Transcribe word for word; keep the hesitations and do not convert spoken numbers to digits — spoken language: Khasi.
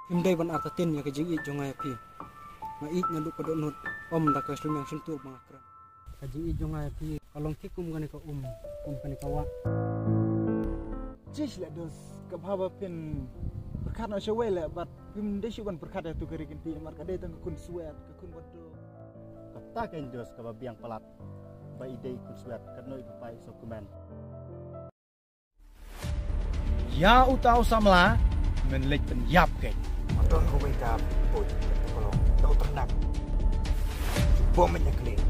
Phim dei ban artatien ïa ka jingïeit jong nga ïa phi. Nga ïeit naduh ka dohnud, ym da ka shiliang shyntur ba nga kren. Ka jingïeit jong nga ïa phi ka long thik kum kane ka um, kum kane ka wah. Jish leh dos, ka bha ba phin pyrkhat noh shawei leh, bad phim dei shuh ban pyrkhat ïa tu ka ri kynti, namar ka dei tang ka khun swet, ka khun bad kata ka dos kaba biang palat ba i dei khun swet, katno i papai so kmen. Ïa uta u samla men leit pynïap keiñ. Don kawei ka bot ka long da u tyrnak. Bom men ïa kli.